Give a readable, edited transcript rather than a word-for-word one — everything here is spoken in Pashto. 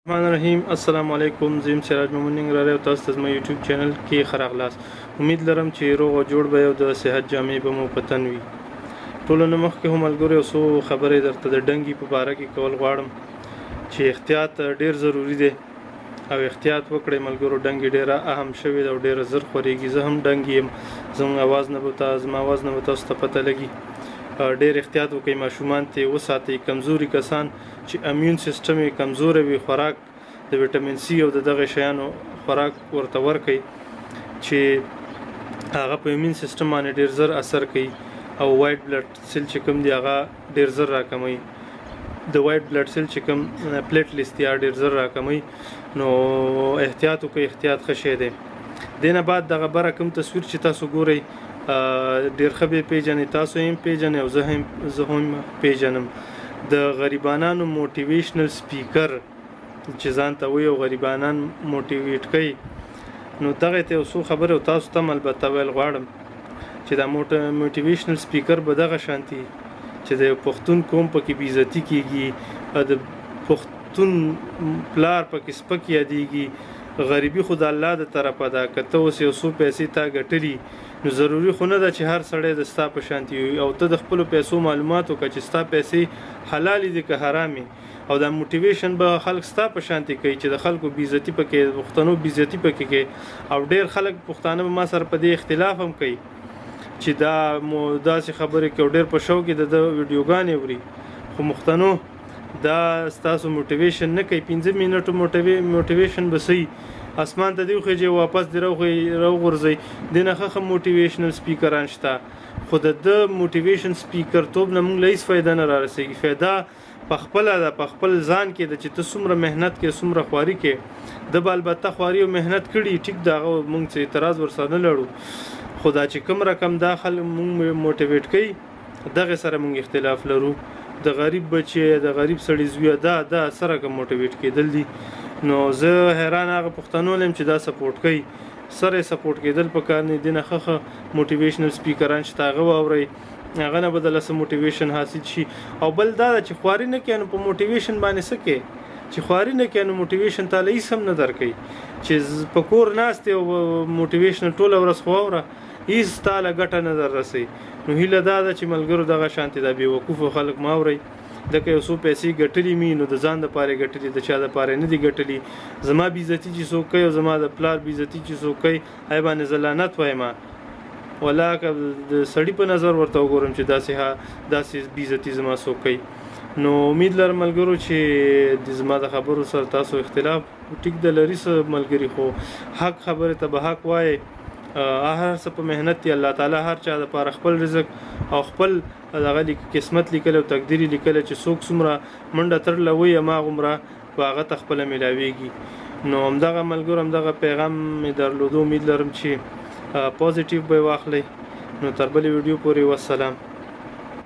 الرحمن الرحیم. السلام علیکم. زه یم سراج محمد ننګرهاری او تاسو ته زما یوټیوب چینل کې ښه راغلاست. امید لرم چې روغ او جوړ به او د صحت جامې به مو په تن وي. ټولو نه مخکې هم ملګرو، یو څو خبرې درته د ډنګي په باره کې کول غواړم چې احتیاط ډیر ضروري دی او احتیاط وکړئ ملګرو. ډنګي ډیره اهم شوې ده او ډیره زر خورېږي. زه هم ډنګي یم، زموږ اواز نه به زما اواز نه به تاسو ته پته لګي. ډیر احتیاط وکړئ، ماشومان ته وساتئ، کمزوري کسان چې امیون سیستم یې کمزوری وي، خوراک د ویټامین سي او د دغه شیانو خوراک ورته ورکړئ چې هغه په امیون سیستم باندې ډیر زر اثر کوي او وایټ بلډ سیل چې کوم دی هغه ډیر زر راکموي. د وایټ بلډ سیل چې کوم پلیټلیټس دی هغه ډیر زر راکموي. نو احتیاط وکړئ، احتیاط ښه شی دی. دینه بعد دغه بره کوم تصویر چې تاسو ګورئ، ډیر ښه به پیژنئ، تاسو هم پیژنئ او زه هم پیژنم. د غریبانانو موټیویشنل سپیکر چې ځان ته وایي او غریبانان موټیویټ کوي، نو دغه ته یو څو خبرې او تاسو ته هم البته ویل غواړم چې دا موټیویشنل سپیکر به دغه شانتي چې د پښتون قوم پکې بیزتی کیږي، د پښتون پلار پکې سپک یادیږي. غریبي خو د الله د طرفه ده. که ته اوس یو څو پیسې تا ګټلي، نو ضروري خو نه ده چې هر سړی د ستا په شانتي وي. او ته د خپلو پیسو معلومات وکړه چې ستا پیسې حلالې دي که حرامې. او دا موټیویشن به خلک ستا په شانتي کوي چې د خلکو بیزتی پکې، د پښتنو بیزتی پکې کوي. او ډیر خلک پښتانه به ما سره په دې اختلاف هم کوي چې دا مو داسې خبرې کوي، ډیر په شوق د ده ویډیوګانې اوري. خو مختنو، دا ستاسو موټیویشن نه کوي. 5 منټو موټیویشن به صحیح اسمان ته دی وخیږي، واپس دی راوغورځي. دینه ښه ښه موټیویشنل سپیکران شته، خو د ده موټیویشن سپیکر توب نه موږ له هیڅ فایده نه را رسېږي. فایده په خپله ده، په خپل ځان کې ده چې ته څومره محنت کې، څومره خواري کې. ده به البته خواري او محنت کړي، ټیک ده، هغه موږ څه اعتراض ورسره نه لرو. خو دا چې کوم رقم دا خلک موږ موټیویټ کوي، دغه سره موږ اختلاف لرو. د غریب بچی، د غریب سړي زوی، دا سره کوم موټیویټ کېدل دي؟ نو زه حیران هغه پښتنو لم چې دا سپورټ کوي. سره سپورټ کېدل پکار نه دي. نه ښه ښه موټیویشنل سپیکران شته، هغه واورئ، هغه نه به دله څه موټیویشن حاصل شي. او بل دا چې خواري نه کوي، نو په موټیویشن باندې څه کوي؟ چې خواري نه کوي، نو موټیویشن تاله هیڅ هم نه درکوي. چې په کور ناست او موټیویشن ټوله ورځ خو واوره، هیڅ تاله ګټه نه در رسي. نو هیله دا ده چې ملګرو، دغه شانتې دا بې وقوفو خلک مه اورئ. ځکه یو څو پیسې ګټلې مي، نو د ځان دپاره یې ګټلي، د چا دپاره یې نه دي ګټلي. زما بېعزتي چې څوک کوي او زما د پلار بېعزتي چې څوک کوي، هغې باندې زه لعنت وایم. ولا که د سړي په نظر ورته وګورم چې داسې داسې بېعزتي زما څوک کوي. نو امید لرم ملګرو چې د زما د خبرو سره تاسو اختلاف ټیک د لري څه ملګري، خو حق خبرې ته به حق وایې. هر څه په محنت دی. الله تعالی هر چا دپاره خپل رزق او خپل دغه لیک قسمت لیکلی او تقدیر یې لیکلی چې څوک څومره منډه ترله وي، هماغومره به هغه ته خپله میلاویږي. نو همدغه ملګرو، همدغه پیغام مې درلودو. امید لرم چې پوزیټیو به یې واخلئ. نو تر بلې ویډیو پورې، والسلام.